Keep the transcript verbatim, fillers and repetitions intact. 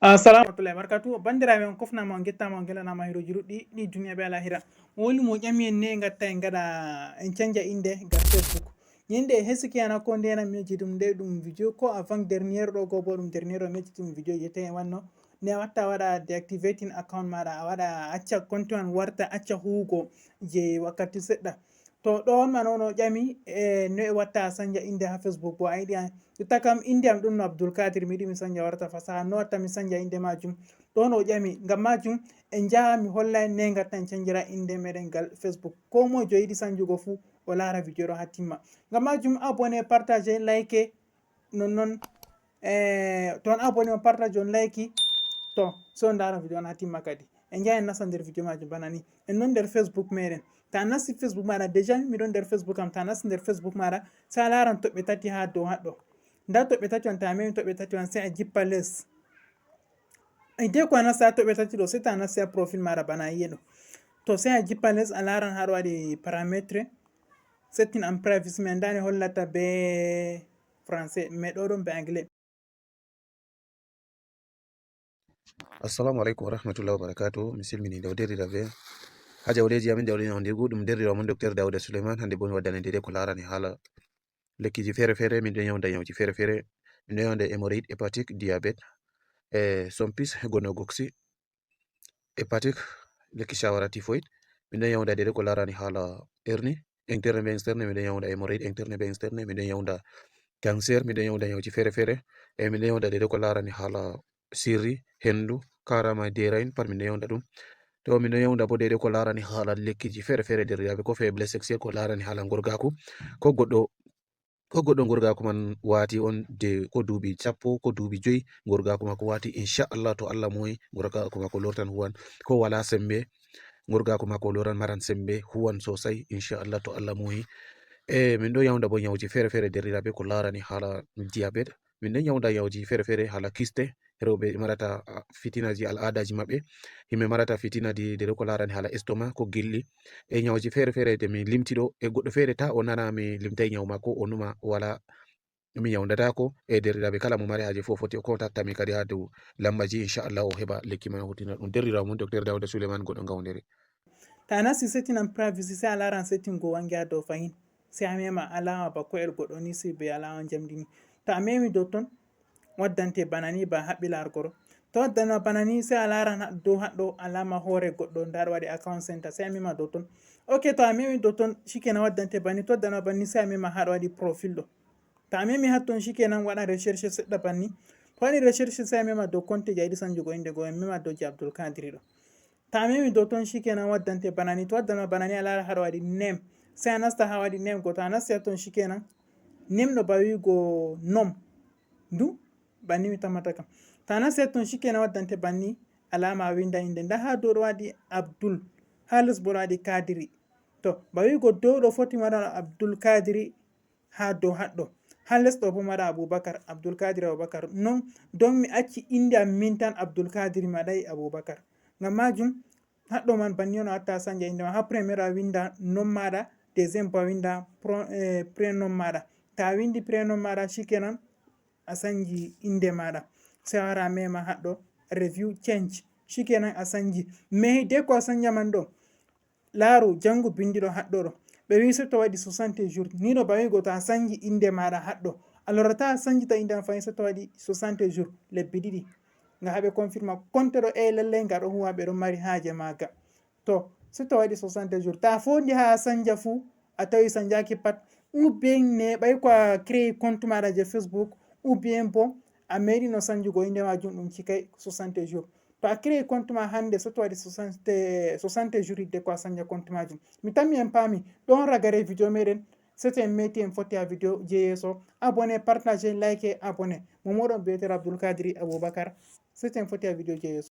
Assalamu warahmatullahi wabarakatuh. Bandiraɓe, on kofnama, on gettama, on gelanama hiroji ruɗɗi ɗi duniya be alahira. Mo woni mo ƴami en ne gatta en gaɗa en canja inde ga Facebook. Ñande heski ana ko ndena miyoji ɗum nde ɗum video ko avant dernière ɗo go bo ɗum dernière o mecci ɗum video je tawi wanno. Ne a watta waɗa deactivating account maɗa, a waɗa acca compte an warta acca huwugo je wakkati seɗɗa. To ɗo on man on o ƴami e no e watta a sanja inde ha Facebook bo a yiɗi an. Jotta kam inde am ɗum no Abdul Kadir, mi yiɗi mi sanja warta fasaha. No watta mi sanja inde majum? Ɗon o ƴami. Ngam majum en njaha mi holla en ne gatta en canjira inde meɗen ngal Facebook. Ko moy jo yiɗi sanjugo fu o lara video ɗo ha timma. Ngam majum abonné, partage, like, nonnon eh, to on abonné on partage on like. To so on ndara video on ha timma kadi. En njaha en nasta nder video majum bana ni. En non nder Facebook meɗen. Ta nasti Facebook maɗa, déjà miɗon nder Facebook am. Ta nasti nder Facebook maɗa, sai a laran toɓɓe tati ha dow haɗɗo. Nda toɓɓe tati on, ta memi toɓɓe tati on sai a jippa les. Hideko a nasta ha toɓɓe tati ɗo, sai ta nasti ha profil maɗa bana yi'e ɗo. To sai a jippa les, a laran haɗo waɗi parametre, setting and privacy, mi andani hollata be français, mais ɗo ɗon be anglais. Assalamu alaikum warahmatullahi wabarakatuh. Mi silmini nde o derrira be ha jawleji amin jawleji on ndirgu ɗum derrira mon Docteur Dawuda Suleiman. Hande bo mi waddane dede ko larani hala lekkiji fere fere. Min ɗon yawda yawji fere fere. Min ɗon yawda hémorroïde, hépatique, diabète, e sompis, gonogoxi, hépatique, lekki shawara, typhoïde. Min ɗon yawda dede ko larani hala hernie interne be externe. Min ɗon yawda hémorroïde interne be externe. Min ɗon yawda cancer. Min ɗon yawda yawji fere fere. E min ɗon yawda dede ko larani hala sirri, hendu, karama, derain, pat min ɗon yawda ɗum. To min ɗon yawda bo dede ko larani hala lekkiji fere fere derriraɓe, ko faiblesse sexuelle, ko larani hala ngorgaku, ko goɗɗo ko goɗɗo ngorgaku man wati on de ko duuɓi sappo, ko duuɓi joyi, ngorgaku mako wati, inchallah to Allah moyi ngorgaku mako lortan huwan, ko wala sembe, ngorgaku mako loran maran sembe huwan sosai inchallah to Allah moyi. E min ɗo yawda bo yawji fere fere derriraɓe ko larani hala diabète. Min ɗon yawda yawji fere fere hala kiste, rewɓe marata fitinaji al'adaji maɓɓe, himɓe marata fitina di dede ko larani hala estoma, ko gilli, e yawji fere fere de mi limti ɗo. E goɗɗo fere ta o nana mi limtai yaw mako, o numa wala, mi yawdatako. E derriraɓe kala mo mari haje fof foti o kontakta mi kadi ha dow lambaji, inchallah o heɓa lekki man o hutina ɗum. Derrirawo mum Docteur Dawuda Suleiman, goɗɗo gawdere. Ta nasti setting and privacy sai a laran setting go wangi ha dow fahin. Sai a mema alama ba ko'el goɗɗo ni sai be alama jamdi ni. To a memi dow ton waddante bana ni ba haɓɓi largoro. To waddana bana ni sai a laran dow haɗɗo alama hore goɗɗo nda ɗo waɗi account center, sai a mema dow ton. Ok, to a memi dow ton shikenan waddante bana ni. To waddana bana ni sai a mema haɗo waɗi profil ɗo. To a memi hatton shikenan waɗa recherche seɗɗa bana ni. To waɗi recherche sai a mema dow compte je a yiɗi sanjugo inde go, en mema dow je Abdul Kadiri ɗo. To a memi dow ton shikenan waddante bana ni. To waddana bana ni a lara haɗo waɗi name. Sai a nasta ha waɗi name go. To a nasti hatton shikenan name ɗo ba wigo nom. Ndu bana ni mi tammata kam. To a nasti hatton shikenan waddante bana ni alama a winda inde. Nda ha dow ɗo waɗi Abdul. Ha les bo ɗo waɗi Kadiri. To ba wigo dow ɗo foti waɗa Abdul Kadiri ha dow haɗɗo. Ha les ɗo bo maɗa Abubakar, Abdul Kadiri Abubakar. Non donc mi acci inde am min tan Abdul Kadiri maɗai Abubakar. Ngam majum haɗɗo man banni on a watta a sanja inde ma. Ha premier a winda nom maɗa, deuxième bo a winda pro- eh, prénom maɗa. Ta a windi prénom maɗa shikenan a sanji inde maɗa. Sai a wara a mema haɗɗo review change. Shikenan a sanji. Mais hideko a sanja man ɗo laaru, janngu binndiiɗo haɗɗo ɗo. Ɓe wi'i seto waɗi soixante jours. Nii ɗo ba wi'ugo to a sannji innde maaɗa haɗɗo. A lorrataa a sannjita innde am fahin seto waɗi soixante jours, lebbi ɗiɗi. Nga haa ɓe confirma konte ɗo, ee, lallay nga ɗo huuwa, ɓe ɗon mari haaje maaga. To, seto waɗi soixante jours. To a foondi haa a sannja fuu, a tawi sannjaaki pat, ou bien neeɓay ko a créé compte maaɗa je Facebook, ou bien bo a meeɗino sannjugo innde maajum ɗum cikay soixante jours. To a créé compte ma hannde, seto waɗi soixante, soixante jours hidde ko a sannja compte maajum. Mi tammi en paami, ɗon ragare video meɗen, seto en meeti en fotti haa video je yeeso. Abonné, partage, like, abonné. Mo moɗon biyeteeɗo Abdul Kadiri Abubakar. Seto en fotti haa video je yeeso.